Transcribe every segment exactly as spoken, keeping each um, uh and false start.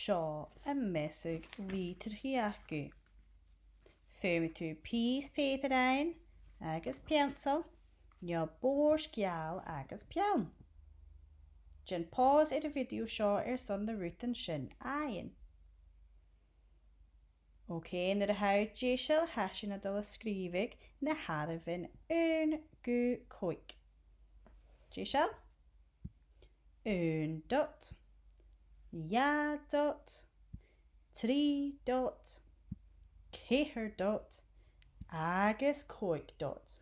Seo am measadh litrichidh agaibh. Feumaidh tu pìos pàipear fhaighinn agus peansail, no bòrd geal agus peann. Dèan pause air a' video seo airson na rudan sin fhaighinn. Ok, nuair a tha thu deiseil, tha sinn a' dol a sgrìobhadh na h-àireamhan aon gu còig. Deiseil? Aon dot, dhà dot, trì dot, ceithir dot agus còig dot.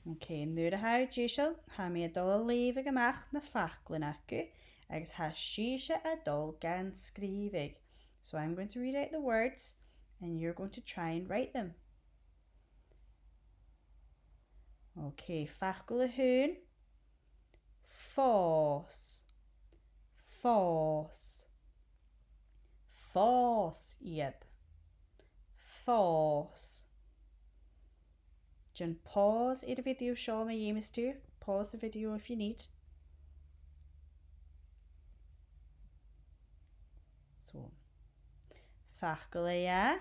Ok, nuair a tha thu deiseil, tha mi a' dol a leughadh a-mach na faclan agaibh, agus tha sibhse a' dol gan sgrìobhadh. So I'm going to read out the words and you're going to try and write them. Ok, facal a h-aon. Fòs. Fòs. Fòs iad. Fòs. Dèan pause air a' video seo ma dh'fheumas tu. Pause the video if you need. So, facal a dhà.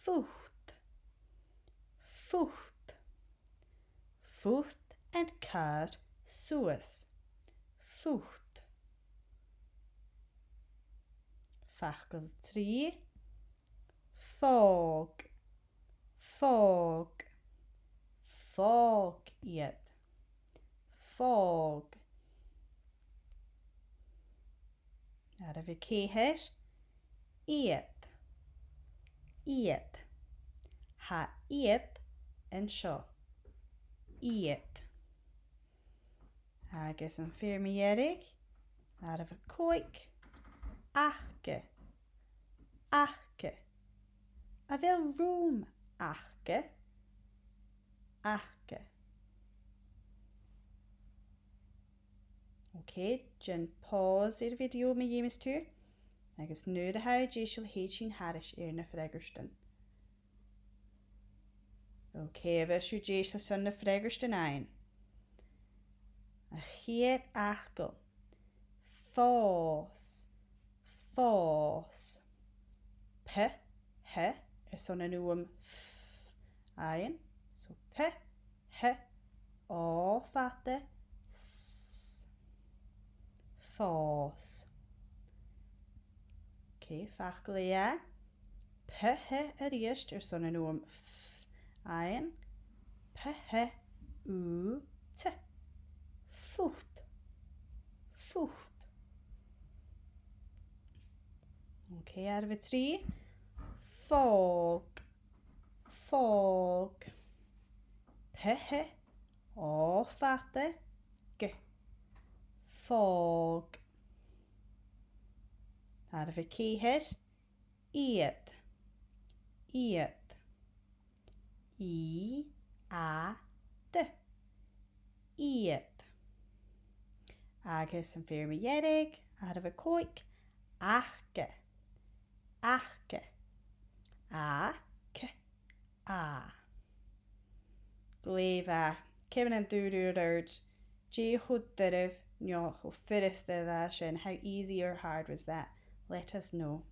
Fut. Fut. Fut an càr suas. Fut. Facal trì. Fòg. Fòg. Fòg iad. Fòg. Àireamh a ceithir. Iad. Iad. Tha iad an seo. Iad. Agus am fear mu dheireadh, àireamh a còig, aca, aca. A bheil rùm aca? Aca. Ok, dèan pause air a' video ma dh'fheumas tu, agus nuair a tha thu deiseil thèid sinn thairis air na freagairtean. Ok, a bheil sibh deiseil airson na freagairtean fhaighinn? A' chiad fhacal. Fòs. Fòs. P, h, airson an fhuaim f fhaighinn. So p, h, o fada, s. Fòs. Ok, facal a dhà. P, h a-rithist airson an fhuaim f fhaighinn. P, h, u, t. Fut. Fut. Ok, àireamh a trì. Fòg. Fòg. P, h, o fada, g. Fòg. Àireamh a ceithir. Iad. Iad. I, a, d. Iad. Agus am fear mu dheireadh, àireamh a còig, aca. Aca. A, c, a. Glè mhath. Ciamar a dh'fheumadh tu a ràdh, dè cho doirbh no cho furasta a bha sin? How easy or hard was that? Let us know.